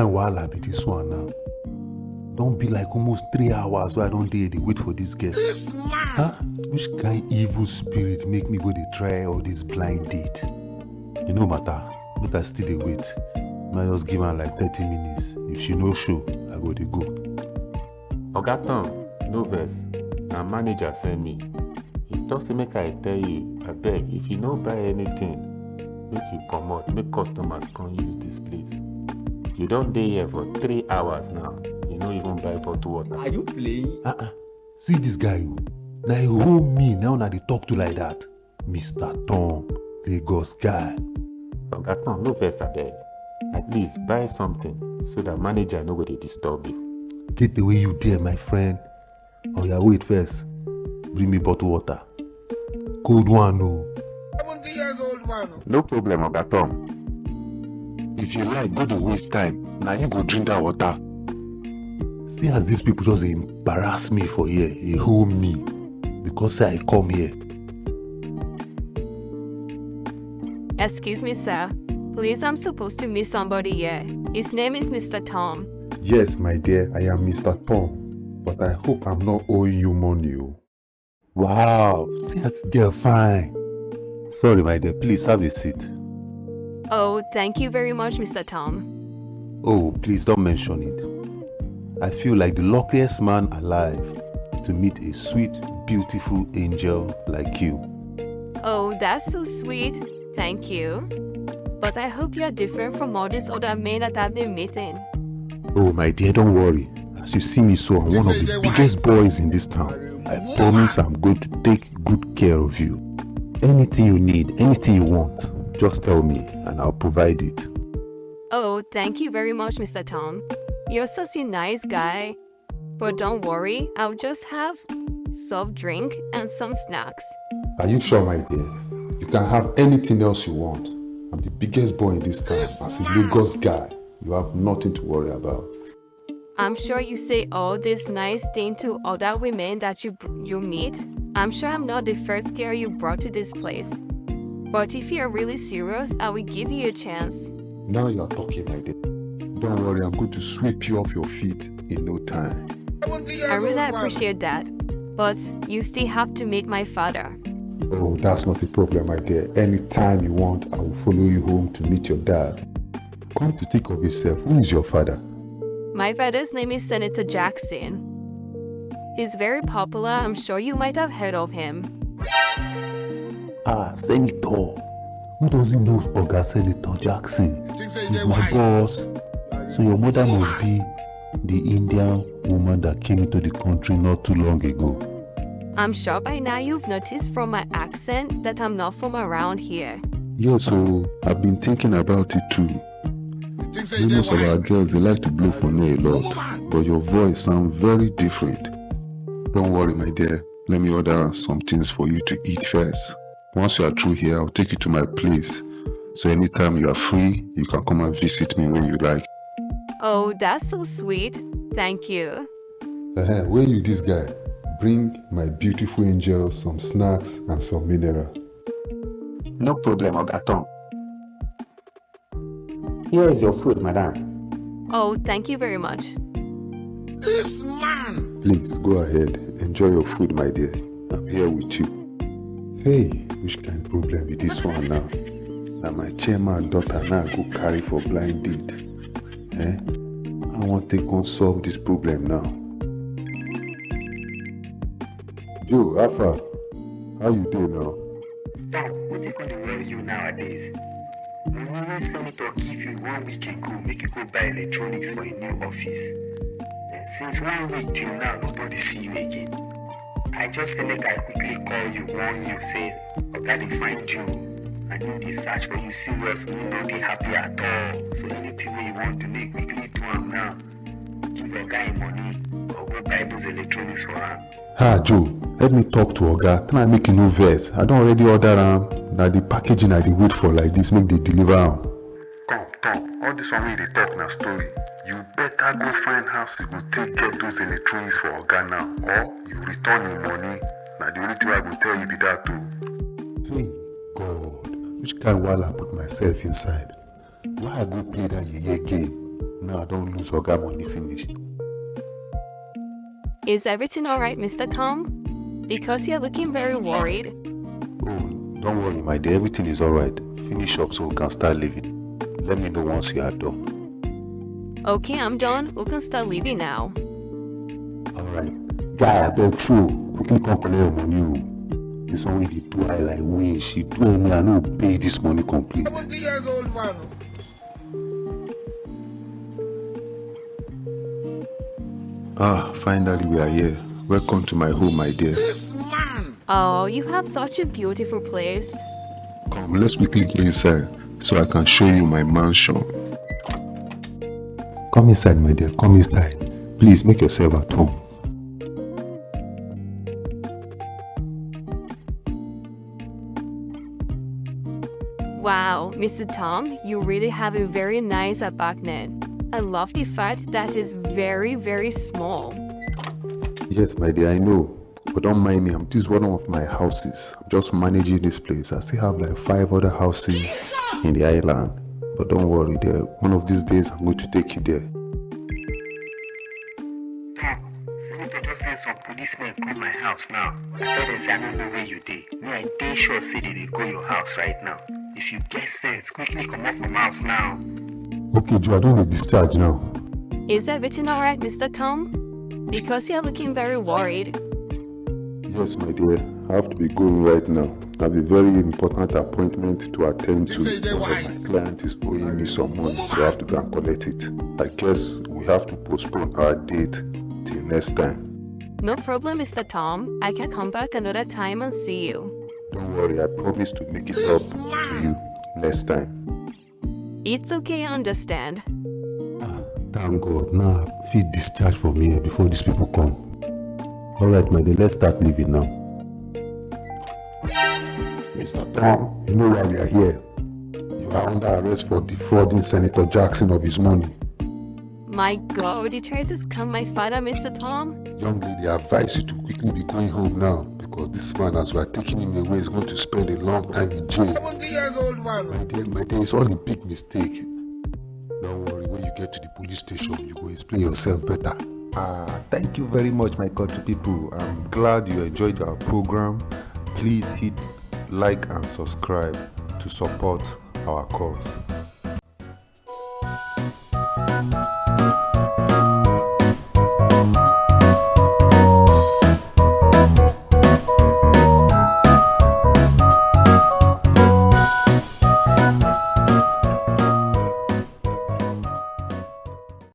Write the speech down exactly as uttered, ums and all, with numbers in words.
And wahala be this one now. Don be like almost three hours wey I don dey dey wait for this girl. This man. Huh? Which kind evil spirit make me go dey try all this blind date? E no matter, make I still dey wait. Make I just give am like thirty minutes. If she no show, I go dey go. Oga Tom, no vex. Na manager send me. He talk say make I tell you, abeg, if you no buy anything, make you comot, make customers come use this place. You don dey here for three hours now, you no even buy bottle water. Are you playing? Uh-uh. See this guy o. Na him hold me, now una dey talk to like that. Mister Tom, Lagos guy. Oga Tom, no vex abeg. At least buy something so that manager no go dey disturb you. Keep the way you dey, my friend. Oya, wait first. Bring me bottle water. Cold one o. Seventy years old man. No problem, Oga Tom. If you like, go dey waste time. Na you go drink that water. See as these people just dey embarrass me for here. They hold me because say I come here. Excuse me, sir. Please, I'm supposed to meet somebody here. His name is Mister Tom. Yes, my dear, I am Mister Tom, but I hope I'm not owing you money o. Wow, see as this girl fine. Sorry, my dear, please have a seat. Oh, thank you very much, Mister Tom. Oh, please don't mention it. I feel like the luckiest man alive to meet a sweet, beautiful angel like you. Oh, that's so sweet. Thank you. But I hope you're different from all these other men that I've been meeting. Oh, my dear, don't worry. As you see me so, I'm one of the biggest boys in this town. I promise I'm going to take good care of you. Anything you need, anything you want, just tell me and I'll provide it. Oh, thank you very much, Mister Tom. You're such a nice guy. But don't worry, I'll just have soft drink and some snacks. Are you sure, my dear? You can have anything else you want. I'm the biggest boy in this town. As a Lagos guy, you have nothing to worry about. I'm sure you say all this nice thing to other women that you you meet. I'm sure I'm not the first girl you brought to this place. But if you're really serious, I will give you a chance. Now you are talking, my dear. Don't worry, I'm going to sweep you off your feet in no time. I really appreciate that. But you still have to meet my father. Oh, that's not a problem, my dear. Anytime you want, I will follow you home to meet your dad. Come to think of it sef, who is your father? My father's name is Senator Jackson. He's very popular. I'm sure you might have heard of him. Ah, Senator. Who doesn't know Oga Senator Jackson? He's my boss. So your mother must be the Indian woman that came into the country not too long ago. I'm sure by now you've noticed from my accent that I'm not from around here. Yes, so I've been thinking about it too. Most of our girls, they like to blow for me a lot, but your voice sounds very different. Don't worry, my dear. Let me order some things for you to eat first. Once you are through here, I'll take you to my place. So anytime you are free, you can come and visit me when you like. Oh, that's so sweet. Thank you. Uh-huh. Where you this guy? Bring my beautiful angel some snacks and some mineral. No problem, Oga Tom. Here is your food, madam. Oh, thank you very much. This man! Please go ahead. Enjoy your food, my dear. I'm here with you. Hey, which kind problem be this one now? Na my chairman daughter now go carry for blind date. Eh? I wan take come solve this problem now. Joe, how far? How you dey now? Tom, wetin come dey worry you nowadays? Money wey senator give you one week ago make you go buy electronics for a new office. Eh, since one week till now, nobody see you again. I just say make I quickly call you, warn you, say Oga dey find you, and him dey search for you serious, him no dey happy at all. So anything wey you want do, make quickly do am now. Give Oga him money or go buy those electronics for am. Ha, Joe, help me talk to Oga. Tell am make e no vex. I don already order am. Na the packaging I dey wait for like this, make they deliver am. Tom, Tom, all this one wey you dey talk na story. You better go find house you go take get those electronics for Oga now, or you return him money. Na the only thing I go tell you be that o. Hey, God, which kind wahala I put myself inside? Why I go play that yeye game? Now I don lose oga money finish. Is everything alright, Mister Tom? Because you're looking very worried. Oh, don't worry, my dear. Everything is alright. Finish up so we can start leaving. Let me know once you are done. Okay, I'm done. We can start leaving now. Alright. Guy, abeg true. Quickly come collect your money o. This one wey dey do eye like wish. She do me, I no pay this money complete. Seventy years old man. Ah, finally we are here. Welcome to my home, my dear. This man. Oh, you have such a beautiful place. Come, let's quickly go inside so I can show you my mansion. Come inside, my dear. Come inside. Please make yourself at home. Wow, Mister Tom, you really have a very nice apartment. I love the fact that it's very, very small. Yes, my dear, I know. But don't mind me, I'm this is one of my houses. I'm just managing this place. I still have like five other houses in the island. But don't worry, dear. One of these days, I'm going to take you there. Tom, Senator just send some policemen come my house now. I tell them say I no know where you dey. Me, I dey sure say they dey go your house right now. If you get sense, quickly comot from house now. Okay, Joe, I don dey discharge now. Is everything alright, Mister Tom? Because you're looking very worried. Yes, my dear, I have to be going right now. I have a very important appointment to attend to. You say they One of my wise. client is owing me some money, so I have to go and collect it. I guess we have to postpone our date till next time. No problem, Mister Tom. I can come back another time and see you. Don't worry, I promise to make it up to you next time. It's okay, I understand. Ah, thank God. Now I fit discharge from here before these people come. Alright, my dear, let's start leaving now. Mister Tom, you know why we are here. You are under arrest for defrauding Senator Jackson of his money. My God, you tried to scam my father, Mister Tom? Young lady, I advise you to quickly be going home now because this man, as we are taking him away, is going to spend a long time in jail. Seventy years old man. My dear, my dear, it's all a big mistake. Don't worry, when you get to the police station, you go explain yourself better. Ah, thank you very much, my country people. I'm glad you enjoyed our program. Please hit like and subscribe to support our cause.